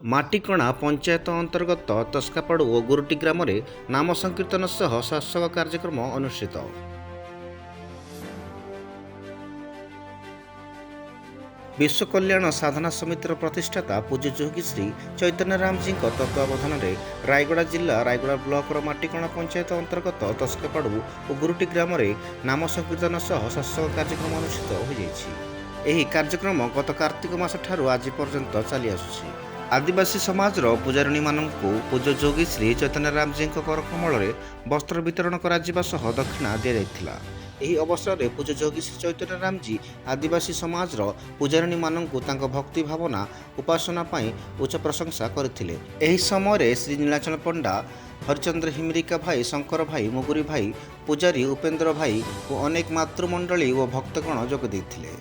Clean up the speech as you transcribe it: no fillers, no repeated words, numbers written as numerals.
ମାଟିକଣା ପଞ୍ଚାୟତ ଅନ୍ତର୍ଗତ ତସ୍କାପାଡୁ ଓ ଗୁରୁଟି ଗ୍ରାମରେ ନାମ ସଂକୀର୍ତ୍ତନ ସହ ସତ୍ସଙ୍ଗ କାର୍ଯ୍ୟକ୍ରମ ଅନୁଷ୍ଠିତ। ବିଶ୍ୱ କଲ୍ୟାଣ ସାଧନା ସମିତିର ପ୍ରତିଷ୍ଠାତା ପୂଜ୍ୟ ଯୋଗୀ ଶ୍ରୀ ଚୈତନ୍ୟ ରାମଜୀଙ୍କ ତତ୍ତ୍ୱାବଧାନରେ ରାୟଗଡ଼ା ଜିଲ୍ଲା ରାୟଗଡ଼ା ବ୍ଲକର ମାଟିକଣା ପଞ୍ଚାୟତ ଅନ୍ତର୍ଗତ ତସ୍କାପାଡୁ ଓ ଗୁରୁଟି ଗ୍ରାମରେ ନାମ ସଂକୀର୍ତ୍ତନ ସହ ସତ୍ସଙ୍ଗ କାର୍ଯ୍ୟକ୍ରମ ଅନୁଷ୍ଠିତ ହୋଇଯାଇଛି। ଏହି କାର୍ଯ୍ୟକ୍ରମ ଗତ କାର୍ତ୍ତିକ ମାସ ଠାରୁ ଆଜି ପର୍ଯ୍ୟନ୍ତ ଚାଲି ଆସୁଛି। ଆଦିବାସୀ ସମାଜର ପୂଜାରିଣୀମାନଙ୍କୁ ପୂଜ୍ୟ ଯୋଗୀ ଶ୍ରୀ ଚୈତନ୍ୟ ରାମଜୀଙ୍କ କରକମଳରେ ବସ୍ତ୍ର ବିତରଣ କରାଯିବା ସହ ଦକ୍ଷିଣା ଦିଆଯାଇଥିଲା। ଏହି ଅବସରରେ ପୂଜ୍ୟ ଯୋଗୀ ଶ୍ରୀ ଚୈତନ୍ୟ ରାମଜୀ ଆଦିବାସୀ ସମାଜର ପୂଜାରିଣୀମାନଙ୍କୁ ତାଙ୍କ ଭକ୍ତି ଭାବନା, ଉପାସନା ପାଇଁ ଉଚ୍ଚ ପ୍ରଶଂସା କରିଥିଲେ। ଏହି ସମୟରେ ଶ୍ରୀ ନୀଳାଚଳ ପଣ୍ଡା, ହରିଚନ୍ଦ୍ର ହିମିରିକା ଭାଇ, ଶଙ୍କର ଭାଇ, ମୁଗୁରି ଭାଇ, ପୂଜାରୀ ଉପେନ୍ଦ୍ର ଭାଇ ଓ ଅନେକ ମାତୃମଣ୍ଡଳୀ ଓ ଭକ୍ତଗଣ ଯୋଗ ଦେଇଥିଲେ।